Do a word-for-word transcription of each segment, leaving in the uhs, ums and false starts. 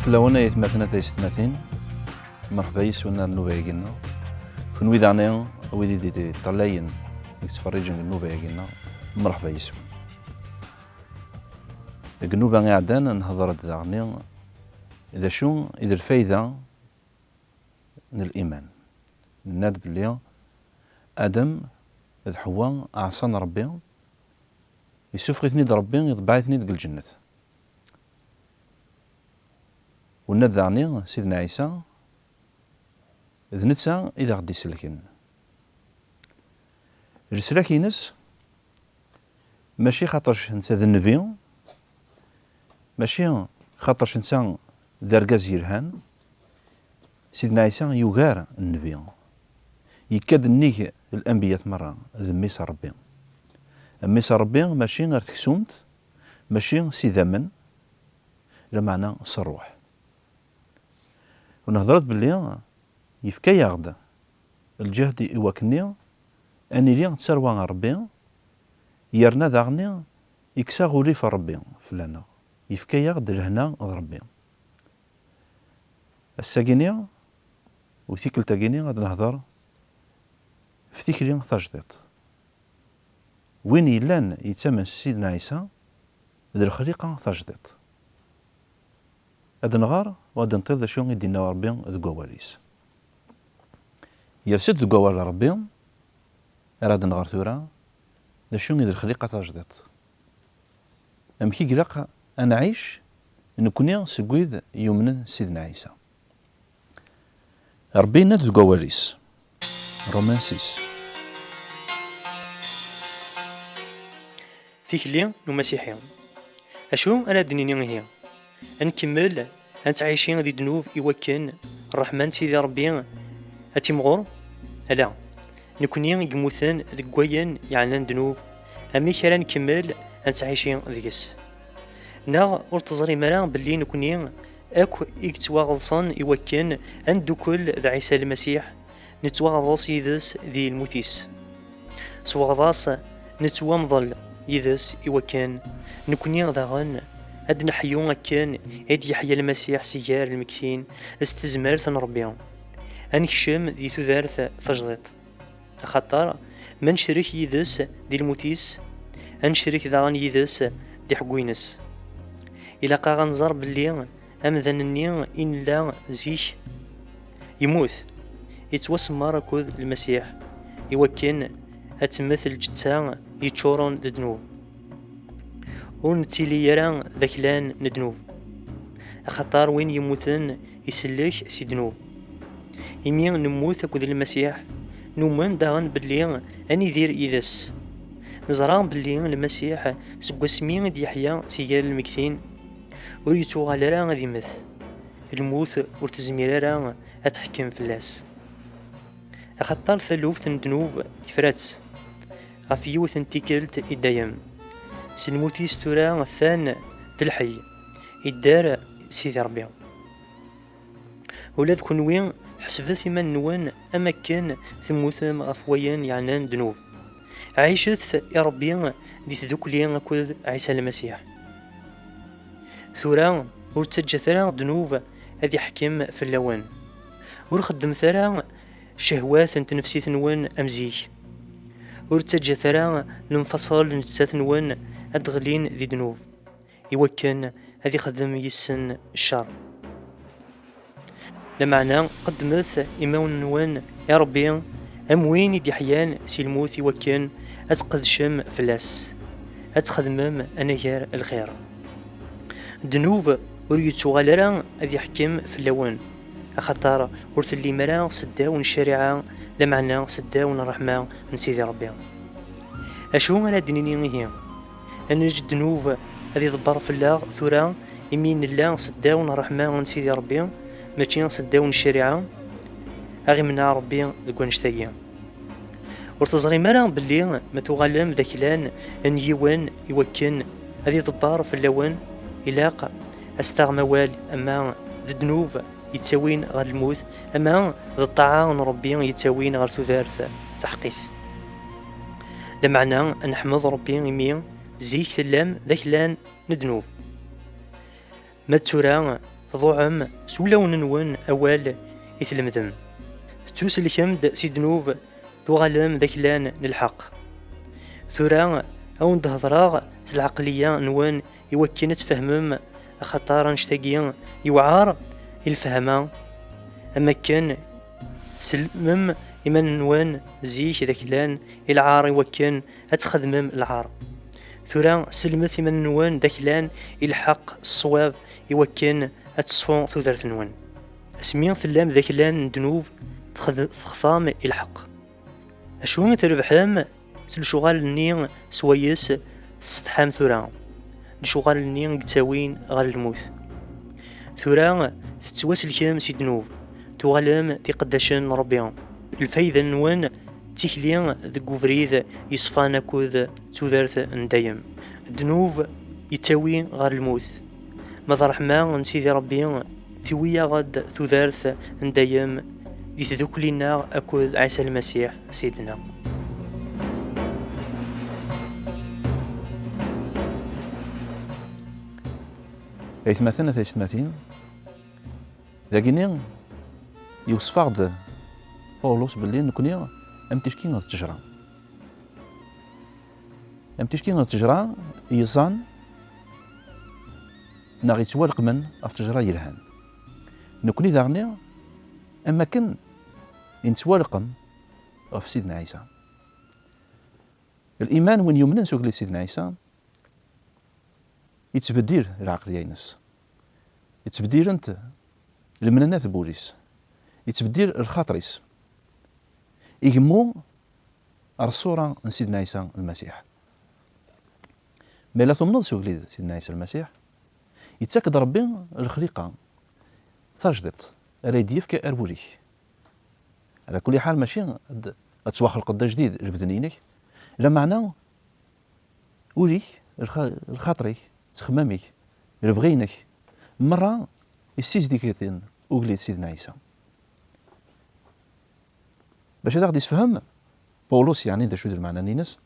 Lawan ay atmaten, a taysetmatin, mṛeḥba yes-wen ar nnuba-agi-nneɣ. Kenwi daɣen, a wid i d-iṭṭalayen, i yettferriǧen deg nnuba-agi-nneɣ, mṛeḥba yes-wen. Deg nnuba iɛeddan, nehḍer-d daɣen d acu i d lfayda n liman. Nenna-d belli Adam d Ḥewwa ɛṣan Ṛebbi, yessufeɣ-iten-id Ṛebbi, iḍbeɛ-iten-id deg lǧennet. Wenna-d daɣen Sidna Ɛisa, d netta i d aɣ-d-iselken. Leslak-ines mačči xaṭerc netta d nnbi, mačči xaṭerc netta d argaz yelhan. Sidna Ɛisa yugar nnbi. Yekka-d nnig lanbiyat merra, d mmi-s n Ṛebbi. Mmi-s n Ṛebbi mačči ar teksumt, mačči s idammen, lameɛna s ṛṛuḥ. U nehḍer-d belli yefka-yaɣ-d lǧehd i wakken ad nili d tarwa n Ṛebbi, yerna daɣen yekkes aɣilif n Ṛebbi fell-aneɣ, yefka-yaɣ-d lehna d Ṛebbi. Ass-agi-ni u tikkelt-agi-ni ad nehḍer ɣef tikli tajdiṭ. Win yellan yettamen s Sidna Ɛisa d lexliqa tajdiṭ. Ad nɣer u ad d-nṭil d acu i d-yenna Ṛebbi deg wawal-is. Yers-d deg wawal n Ṛebbi ara d-nɣer tura d acu i d lexliqa tajdiṭ. Amek i ilaq ad nɛic nekkni seg wid yumnen s Sidna Ɛisa? Ṛebbi yenna-d deg wawal-is, Romains six. Tikli n umasiḥi. Acu ara d-nini ihi? Ad nkemmel ad nettɛici di ddnub i wakken ṛṛeḥma n Sidi Ṛebbi ad timɣur? Ala. Nekni i yemmuten deg wayen yeɛnan ddnub, amek ara nkemmel ad nettɛici deg-s? Neɣ ur teẓrim ara belli nekni akk i yettwaɣeḍsen i wakken ad neddukel d Ɛisa Lmasiḥ, nettwaɣḍes yid-s di lmut-is? S weɣḍas nettwamḍel yid-s i wakken nekni daɣen ad neḥyu akken i d-yeḥya Lmasiḥ si gar lmegtin s tezmert n Ṛebbi. Ad nekcem di tudert tajdiṭ. Axaṭer ma necrek yid-s di lmut-is, ad necrek daɣen yid-s di ḥeggu-ines. Ilaq-aɣ ad nẓer belli amdan-nni i nella zik yemmut, yettwasemmer akked Lmasiḥ, i wakken ad temmet lǧetta yeččuren d ddnub. Ur nettili ara d aklan n ddnub, axaṭer win yemmuten isellek si ddnub. Imi nemmut akked Lmasiḥ, numen daɣen belli ad nidir yid-s. Neẓra belli Lmasiḥ, seg wasmi i d-yeḥya si gar lmegtin, ur yettuɣal ara ad immet. Lmut ur tezmir ara ad teḥkem fell-as. Axaṭer taluft n ddnub yefra-tt ɣef yiwet n tikkelt i dayem. S lmut-is tura atan d lḥey, idder Sidi Ṛebbi. Ula d kenwi, ḥesbet iman-nwen am akken temmutem ɣef wayen yeɛnan ddnub. Ɛicet i Ṛebbi di tdukli akked Ɛisa Lmasiḥ. Tura, ur ttaǧǧat ara ddnub ad iḥkem fell-awen. Ur xeddmet ara ccehwat n tnefsit-nwen am zik. Ur ttaǧǧat ara lemfaṣel n ǧsat-nwen ad d-ɣlin di ddnub, i wakken ad ixdem yis-sen ccer. Lameɛna, qeddmet imawen-nwen i Ṛebbi, am win i d-iḥyan si lmut, i wakken ad tqedcem fell-as, ad txedmem anagar lxir. Ddnub ur yettuɣal ara ad iḥkem fell-awen, axaṭer ur tellim ara seddaw n ccariɛa, lameɛna seddaw n ṛṛeḥma n Sidi Ṛebbi. Acu ara d-nini ihi? Ad neǧǧ ddnub ad iḍebber fell-aɣ tura, imi nella seddaw n ṛṛeḥma n Sidi Ṛebbi, mačči seddaw n ccariɛa? A ɣ-imneɛ Ṛebbi deg wannect-agi. Ur teẓrim ara belli ma tuɣalem d aklan n yiwen i wakken ad iḍebber fell-awen, ilaq ad s-taɣem awal, ama d ddnub yettawin ɣer lmut, ama d ṭṭaɛa n Ṛebbi yettawin ɣer tudert taḥqit. Lameɛna, ad neḥmed Ṛebbi imi zik tellam d aklan n ddnub. Ma d tura Tḍuɛem s wulawen-nwen awal i tlemdem. Tettuselkem-d si ddnub, tuɣalem d aklan n lḥeqq. Tura, a wen-d-hedreɣ s lɛeqliya-nwen i wakken ad tfehmem, axaṭer annect-agi yewɛer i lefhama, am akken tsellmem iman-nwen zik d aklan i lɛar i wakken ad txedmem lɛar. Tura, sellmet iman-nwen d aklan i lḥeqq, ṣṣwab, i wakken ad teṣfu tudert-nwen. Asmi tellam d aklan n ddnub, texd-, texfam i lḥeqq. Acu i trebḥem s lecɣal-nni swayes tessetḥam tura? Lecɣal-nni i yettawin ɣer lmut. Tura tettwaselkem si ddnub, tuɣalem d iqeddacen n Ṛebbi. Lfayda-nwen d tikli deg ubrid yeṣfan akked tudert n dayem. Ddnub yettawi ɣer lmut. Ma d ṛṛeḥma n Sidi Ṛebbi, tiwi-yaɣ-d tudert n dayem di tdukli-nneɣ akked Ɛisa Lmasiḥ, Sidna. Aytmaten, a taysetmatin, dagini yewṣef-aɣ-d Pawlus belli nekni am ticki d ttejra. Am ticki d ttejra yeẓẓan neɣ yettwaleqmen ɣef ttejra yelhan. Nekni daɣni am akken i nettwaleqem ɣef Sidna Ɛisa. Liman, win yumnen s ugellid Sidna Ɛisa, yettbeddil lɛeqliya-ines. Yettbeddilent lemnanat n wul-is. Yettbeddil lxaṭer-is. Igemmu ar ṣṣura n Sidna Ɛisa Lmasiḥ. Ma yella tumneḍ s ugellid Sidna Ɛisa Lmasiḥ, yettak-d Ṛebbi lexliqa tajdiṭ ara yi-d-yefk ar wul-ik. Ɛla kulli ḥal, mačči ad, ad tettwaxelqeḍ d ajdid lebden-inek, lameɛna ul-ik, lxa-, lxaṭer-ik, ttexmam-ik, lebɣi-inek, merra yessizdig-iten ugellid Sidna Ɛisa. Bac ad aɣ-d-isefhem Pawlus, yeɛni d acu i d lmeɛna-ines,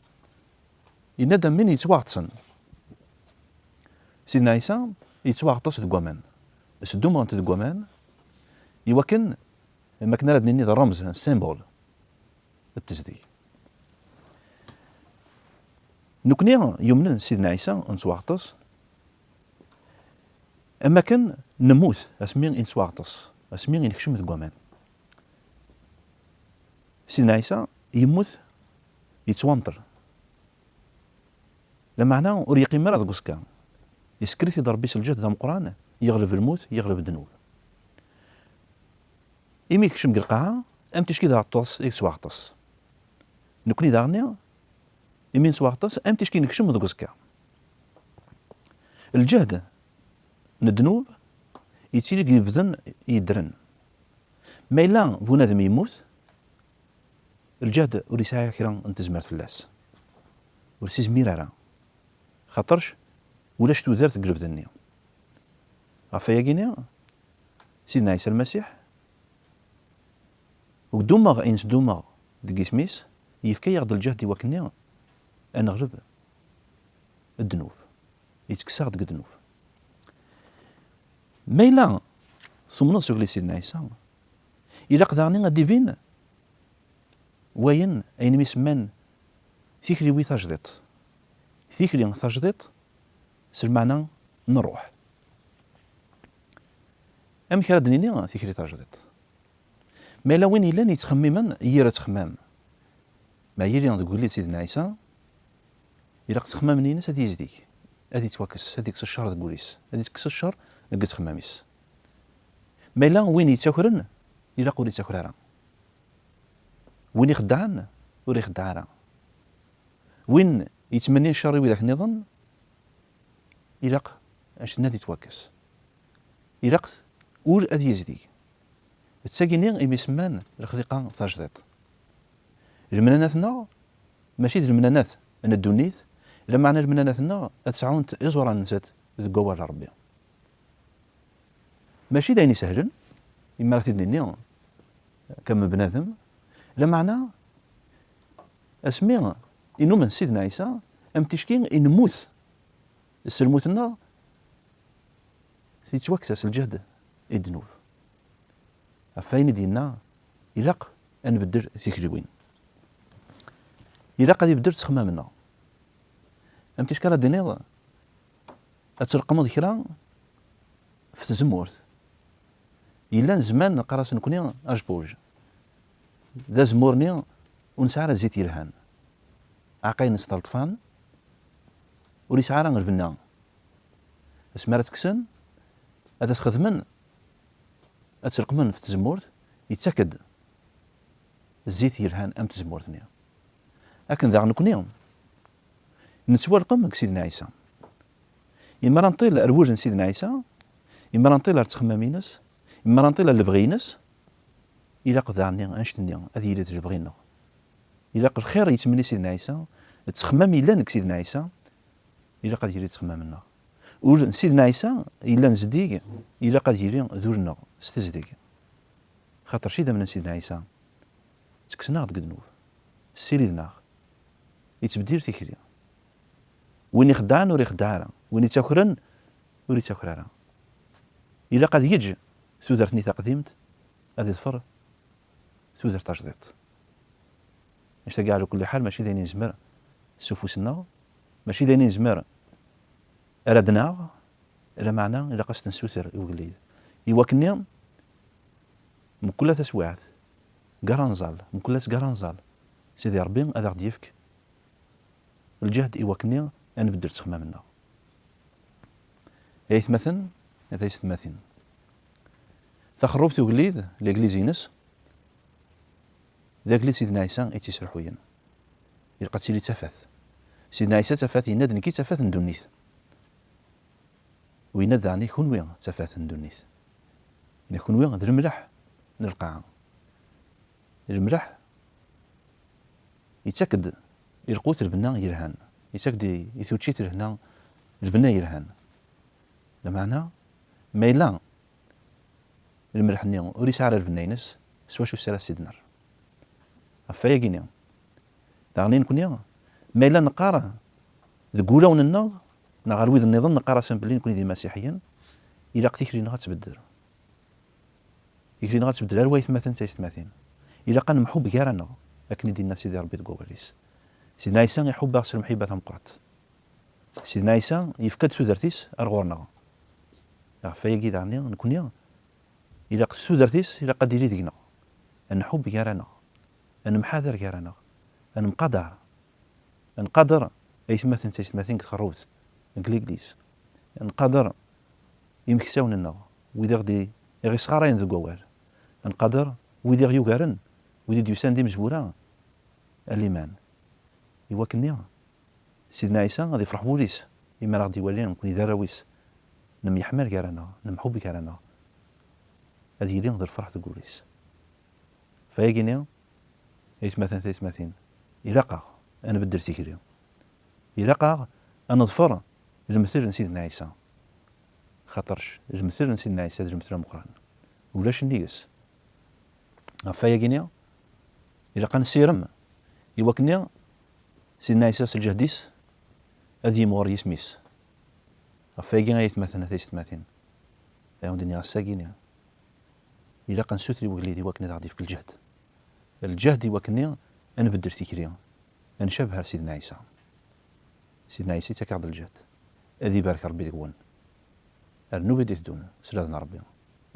yenna-d am win yettwaɣeṭsen. Sidna Ɛisa yettwaɣeṭṭes deg waman, sdumɣen-t deg waman, iwakken, am akken ara d-nini d ṛṛemz, un symbole, d tezdeg. Nekni yumnen Sidna Ɛisa, nettwaɣeṭṭes, am akken nemmut asmi i nettwaɣeṭṭes, asmi i nekcem deg waman. Sidna Ɛisa yemmut, yettwamṭel. Lameɛna ur yeqqim ara deg uẓekka. Yesker-it-id Ṛebbi s lǧehd d ameqqran, yeɣleb lmut, yeɣleb ddnub. Imi yekcem deg lqaɛa, am ticki d aɣeṭṭes i yettwaɣeṭṭes. Nekni daɣni, imi nettwaɣeṭṭes, am ticki nekcem deg uẓekka. Lǧehd n ddnub yettili deg yebden yeddren. Ma yella bunadem yemmut, lǧehd ur yesɛi kra n tezmert fell-as. Ur s-izmir ara. Xaṭerc ulac tudert deg lebden-nni. Ɣef wayagi-nni, Sidna Ɛisa Lmasiḥ, deg ddummeɣ i nesdummeɣ deg isem-is, yefka-yaɣ-d lǧehd i wakken-nni ad neɣleb ddnub. Yettekkes-aɣ-d deg ddnub. Ma yella tumneḍ s ugellid Sidna Ɛisa, ilaq daɣen ad d-ibin wayen, ayen mi semman tikliwi tajdiṭ. Tikli tajdiṭ s lmeɛna n ṛṛuḥ. Amek ara d-nini tikli tajdiṭ? Ma yella win yellan yettxemmimen yir ttexmam, ma yili deg ugellid Sidna Ɛisa, ilaq ttexmam-nni-ines ad yezdig, ad yettwakkes, ad yekkes ccer deg wul-is, ad yekkes ccer deg ttexmam-is. Ma yella win yettakren, ilaq ur yettaker ara. Win ixeddɛen, ur ixeddeɛ ara. Win yettmennin ccer i widak nniḍen, ilaq annect-nni ad yettwakkes. Ilaq ul ad yezdig. D tagi-nni imi semman lexliqa tajdiṭ. Lemnanat-nneɣ mačči d lemnanat n ddunit, lameɛna lemnanat-nneɣ ad sɛunt iẓuran-nsent deg wawal n Ṛebbi. Mačči d ayen isehlen, imi ara t-id-nini, akka am bnadem, lameɛna asmi i numen Sidna Ɛisa, am ticki i nemmut s lmut-nneɣ, yettwakkes-as lǧehd i ddnub. Ɣef wayen i d-yenna, ilaq ad nbeddel tikliwin. Ilaq ad ibeddel ttexmam-nneɣ. Am ticki ara d-tiniḍ, ad tleqqmeḍ kra f tzemmurt. Yellan zzman neqqar-as nekni ajbuj. D azemmur-nni ur nesɛi ara zzit yelhan. Aɛeqqa-ines d aḍfan, ur yesɛi ara lbenna. Asmi ara t-kksen, ad as-xedmen, ad t-leqqmen f tzemmurt, yettak-d zzit yelhan am tzemmurt-nni. Akken daɣ nekni, nettwalqem deg Sidna Ɛisa. Imi ara nṭil ar wul n Sidna Ɛisa, imi ara nṭil ar ttexmam-ines, imi ara nṭil ar lebɣi-ines, ilaq daɣen annect-nni ad yili d lebɣi-nneɣ. Ilaq lxir yettmenni Sidna Ɛisa, ttexmam yellan deg Sidna Ɛisa, ilaq ad yili d ttexmam-nneɣ. Ul n Sidna Ɛisa yellan zeddig, ilaq ad yili d ul-nneɣ s tezdeg. Xaṭer s idammen n Sidna Ɛisa, ttekksen-aɣ-d deg ddnub, ssiriden-aɣ, yettbeddil tikli. Win ixeddɛen ur ixeddeɛ ara, win ittakren ur ittaker ara. Ilaq ad yeǧǧ tudert-nni taqdimt, ad iḍfer tudert tajdiṭ. Annect-agi ɛla kulli ḥal mačči d ayen i nezmer s ufus-nneɣ, mačči d ayen i nezmer ara d-naɣ, lameɛna ilaq ad s-t-nessuter i ugellid. I wakken-nni, mkul taswiɛt, gar anẓal, mkul ass gar anẓal, Sidi Ṛebbi ad aɣ-d-yefk lǧehd i wakken-nni ad nbeddel ttexmam-nneɣ. Ay atmaten, ay taysetmatin. Taxerrubt ugellid, l'église-ines, d agellid Sidna Ɛisa i tt-isruḥuyen. Ilaq ad tili d tafat. Sidna Ɛisa d tafat, yenna-d, "Nekk i d tafat n ddunit." U yenna-d daɣen, "I kunwi d tafat n ddunit." Yenna, "Kunwi d lemleḥ n lqaɛa." Lemleḥ yettak-d i lqut lbenna yelhan, yettak-d i, i tuččit lehna, lbenna yelhan. Lameɛna, ma yella lemleḥ-nni ur yesɛi ara lbenna-ines, s wacu ara s-id-nerr? Ɣef wayagi-nni, daɣen i nekni, ma yella neqqar deg wulawen-nneɣ, neɣ ɣer wid nniḍen neqqar-asen belli nekni d imasiḥiyen, ilaq tikli-nneɣ ad tbeddel. Tikli-nneɣ ad tbeddel ar waytmaten d taysetmatin. Ilaq ad nemḥubb gar-aneɣ, akken i d-yenna Sidi Ṛebbi deg wawal-is. Sidna Ɛisa iḥubb-aɣ s lemḥibba tameqqrant. Sidna Ɛisa yefka-d tudert-is ar ɣur-neɣ. Ɣef wayagi daɣen nekni, ilaq tudert-is, ilaq ad d-tili deg-neɣ. Ad nḥubb gar-aneɣ, ad nemḥader gar-aneɣ, ad nemqadar. Ad nqader aytmaten d taysetmatin deg txerrubt, deg l'église. Ad nqader imeksawen-nneɣ, wid i ɣ-d-, i ɣ-isɣarayen deg wawal. Ad nqader wid i ɣ-yugaren, wid i d-yusan d imezwura, a liman. I wakken-nni, Sidna Ɛisa ad ifreḥ wul-is, imi ara ɣ-d-iwali nekni d arraw-is, nemyeḥmal gar-aneɣ, nemḥubb gar-aneɣ. Ad yili d lferḥ deg wul-is. Ɣef wayagi-nni, aytmaten taytmatin, ilaq-aɣ ad nbeddel tikli. Ilaq-aɣ ad neḍfer lemtel n Sidna Ɛisa. Xaṭerc lemtel n Sidna Ɛisa d lemtel ameqqran. Ulac nnig-s. Ɣef wayagi-nni, ilaq ad nessirem i wakken-nni Sidna Ɛisa s lǧehd-is ad yimɣur yisem-is. Ɣef wayagi ay atmaten, a taysetmatin, ay awen-d-nniɣ ass-agi-nni, ilaq ad nessuter i wegellid i wakken ad aɣ-d-yefk lǧehd. Lǧehd i wakken-nni ad nbeddel tikli, ad ncabeh ar Sidna Ɛisa. Sidna Ɛisa yettak-aɣ-d lǧehd. Ad ibarek Ṛebbi deg-wen. Ar nnub i d-iteddun, s lehna n Ṛebbi.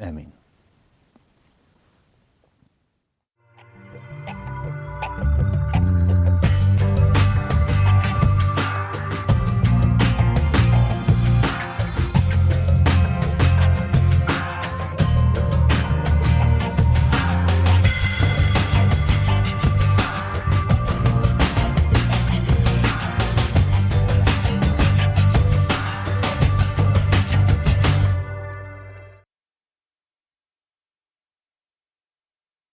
Amin.